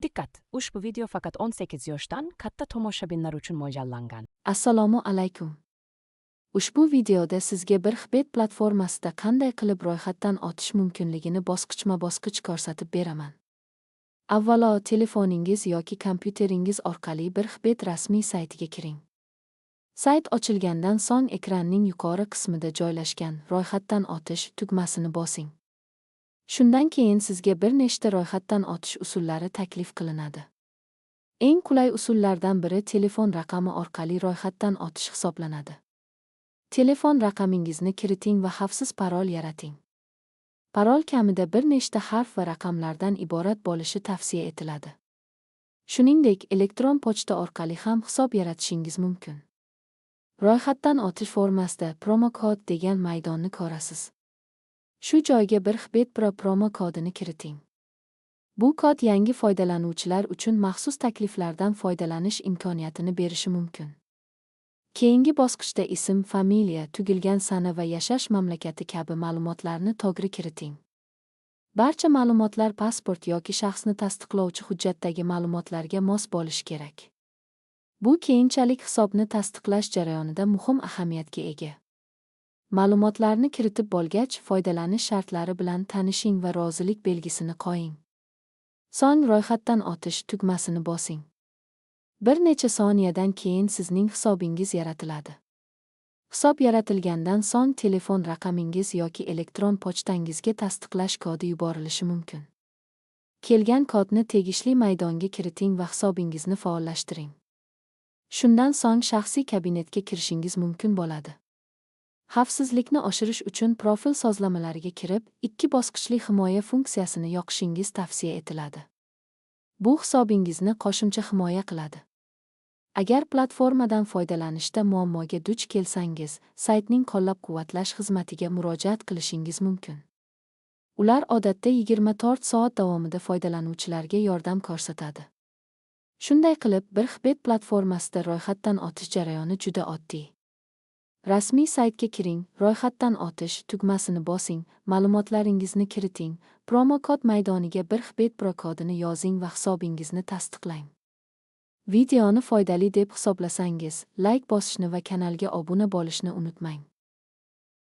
Dikkat! Ushbu video faqat 18 yoshdan katta tomoshabinlar uchun mo'ljallangan. Assalomu alaykum. Ushbu videoda sizga 1xBet platformasida qanday qilib ro'yxatdan o'tish mumkinligini bosqichma-bosqich ko'rsatib beraman. Avvalo telefoningiz yoki kompyuteringiz orqali 1xBet rasmiy saytiga kiring. Sayt ochilgandan so'ng ekranning yuqori qismida joylashgan "Ro'yxatdan o'tish" tugmasini bosing. Shundan keyin sizga bir nechta ro'yxatdan o'tish usullari taklif qilinadi. Eng qulay usullardan biri telefon raqami orqali ro'yxatdan o'tish hisoblanadi. Telefon raqamingizni kiriting va xavfsiz parol yarating. Parol kamida bir nechta harf va raqamlardan iborat bo'lishi tavsiya etiladi. Shuningdek, elektron pochta orqali ham hisob yaratishingiz mumkin. Ro'yxatdan o'tish formasida "Promokod" degan maydonni ko'rasiz. Shu joyga 1xBet Pro promo kodini kiriting. Bu kod yangi foydalanuvchilar uchun maxsus takliflardan foydalanish imkoniyatini berishi mumkin. Keyingi bosqichda ism, familiya, tug'ilgan sana va yashash mamlakati kabi ma'lumotlarni to'g'ri kiriting. Barcha ma'lumotlar pasport yoki shaxsni tasdiqlovchi hujjatdagi ma'lumotlarga mos bo'lishi kerak. Bu keyinchalik hisobni tasdiqlash jarayonida muhim ahamiyatga ega. Ma'lumotlarni kiritib bo'lgach, foydalanish shartlari bilan tanishing va rozilik belgisini qo'ying. So'ng "Ro'yxatdan o'tish" tugmasini bosing. Bir necha soniyadan keyin sizning hisobingiz yaratiladi. Hisob yaratilgandan so'ng telefon raqamingiz yoki elektron pochtangizga tasdiqlash kodi yuborilishi mumkin. Kelgan kodni tegishli maydonga kiriting va hisobingizni faollashtiring. Shundan so'ng shaxsiy kabinetga kirishingiz mumkin bo'ladi. Xavfsizlikni oshirish uchun profil sozlamalariga kirib, ikki bosqichli himoya funksiyasini yoqishingiz tavsiya etiladi. Bu hisobingizni qo'shimcha himoya qiladi. Agar platformadan foydalanishda muammoga duch kelsangiz, saytning qo'llab-quvvatlash xizmatiga murojaat qilishingiz mumkin. Ular odatda 24 soat davomida foydalanuvchilarga yordam ko'rsatadi. Shunday qilib, 1xBet platformasida ro'yxatdan o'tish jarayoni juda oddiy. Rasmiy saytga kiring, "Ro'yxatdan o'tish" tugmasini bosing, ma'lumotlaringizni kiriting, promo kod maydoniga 1xBet Pro kodini yozing va hisobingizni tasdiqlang. Videoni foydali deb hisoblasangiz, layk bosishni va kanalga obuna bo'lishni unutmang.